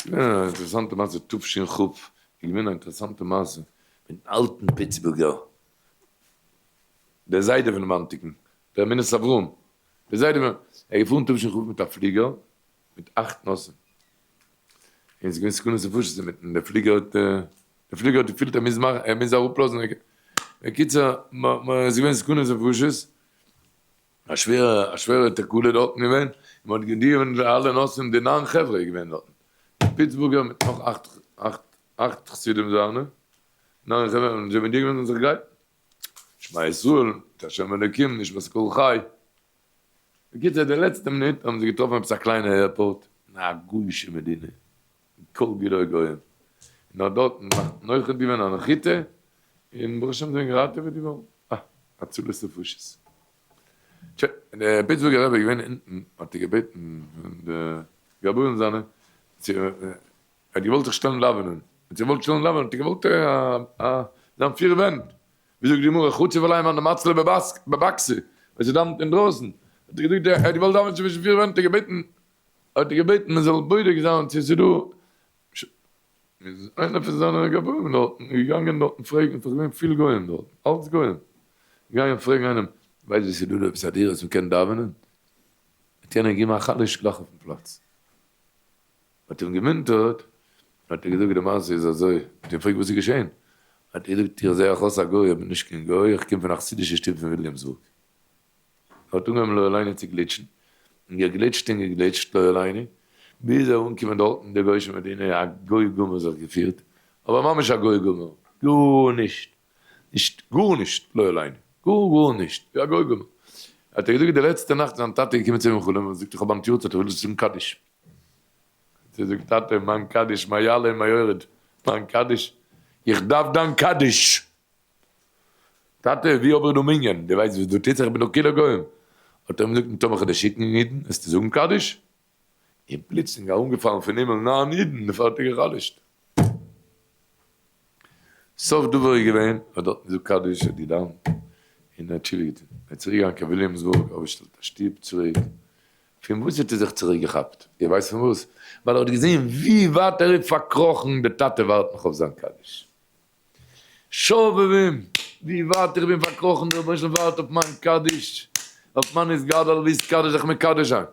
ס'איז געווען א אינטערעסאנטע מעשה תש"כ איז געווען א אינטערעסאנטע מעשה מיטן אלטן פיטסבורגער, דער זיידע פונעם היינטיגן, דער אמונת אברהם, דער זיידע פון, ער איז געפארן תש"כ מיט א פליגער מיט אכט נוסעים, און ס'איז געווען סכנות נפשות אינמיטן, דער פליגער האט, דער פליגער האט געפילט ער מוז מאכן, ער מוז אראפלאזן, בקיצור, ס'איז געווען סכנות נפשות, א שווערע א שווערע תקלה דארטן געווען, און מען האט געדיעווען די אלע נושאים, די ניין חברה איז געווען דארטן, די פיטסבורגער מיט נאך אכט אכט אכט חסידים זיינע, ניין חברה, און זיי האבן מודיע געווען זאלן זיך גרייטן, שמע ישראל, את השם אלוקים נשמת כל חי. בקיצור די לעצטע מינוט האבן זיי געטראפן עפעס א קליינע airport אין א גוי'שע מדינה, כל גילוי גוים, און האט דארטן נוחת געווען א נחיתה, און ברוך השם זענען געראטעוועט געווארן, אה, הצלת נפשות. שוין, דער פיטסבורגער רבי איז געווען אונטן, האט ער געבעטן פון די גבאים זיינע, צו ער האט געוואלט זיך שטעלן דאווענען, האט זיך געוואלט שטעלן דאווענען, האט ער געוואלט זיין פיר ווענט, ווי זאגט די גמרא, חצוף עלי מאן דמצלי בבקסי, ווער ס'דאווענט אינדרויסן, האט ער געזאגט, ער האט געוואלט דאווענען צווישן פיר ווענט, האט ער געבעטן האט ער געבעטן מען זאל בודק זיין צו עס איז דא, איז איינער פון זיינע גבאים דארטן געגאנגען דארטן פרעגן, עס איז דאך געווען פיל גוים דארטן, אלץ גוים, געגאנגען פרעגן איינעם, ווייסט ווי עס איז דא דא עפעס א דירה וואס מען קען דאווענען? האט יענער געגעבן א חלש גלייך אויפן פלאץ, האט אים געמונטערט, האט ער געזאגט די מעשה איז אזוי, האט אים געפרעגט וואס איז געשען? האט ער געזאגט איך זעה אויך אויס א גוי, איך בין נישט קיין גוי, איך קום פון א חסידישע שטוב פון וויליאמסבורג. האט אנגעהויבן לא עלינו צו גליטשן, און געגליטשט און געגליטשט לא עלינו, ביז ער אנקומען דארט אין די גוישע מדינה, א גוי גמור זיך געפירט, אבער ממש א גוי גמור, גארנישט, נישט גארנישט לא עלינו, גאר גארנישט, ווי א גוי גמור. האט ער געזאגט די לעצטע נאכט זיין טאטע איז געקומען צו אים אין חלום און זאגט איך האב היינט יארצייט איך וויל זאגן קדיש, האט ער געזאגט טאטע מיין קדיש מה יעלה מה יורד, מיין קדיש, איך דארף דיין קדיש! טאטע, ווי האב איך דא מנין? דו ווייסט וואס דא טוט זיך? איך בין דא כולו גוים. האט ער אים געזאגט, נו טאמער כ'וועל דיר שיקן אידן, וועסטו זאגן קדיש? און פלוצלינג אראפגעפאלן פון הימל ניין אידן, דערפאר האט ער גע'חלש'ט. סוף דבר איז געווען, ער האט דארטן געזאגט קדיש, ער האט געדאוונט, און ער האט תשובה געטון. ער איז צוריק געגאנגען קיין וויליאמסבורג, אויפגעשטעלט א שטוב צוריק. פון וואס האט ער זיך צוריק געכאפט? איר ווייסט פון וואס? ווייל ער האט געזען ווי ווייט ער איז פארקראכן, דער טאטע ווארט נאך אויף זיין קדיש. שובבים, ווי ווייט איך בין פארקראכן, דער רבונו של עולם ווארט אויף מיין קדיש, אויף מיין התגדל והתקדש זיך מקדש זיין.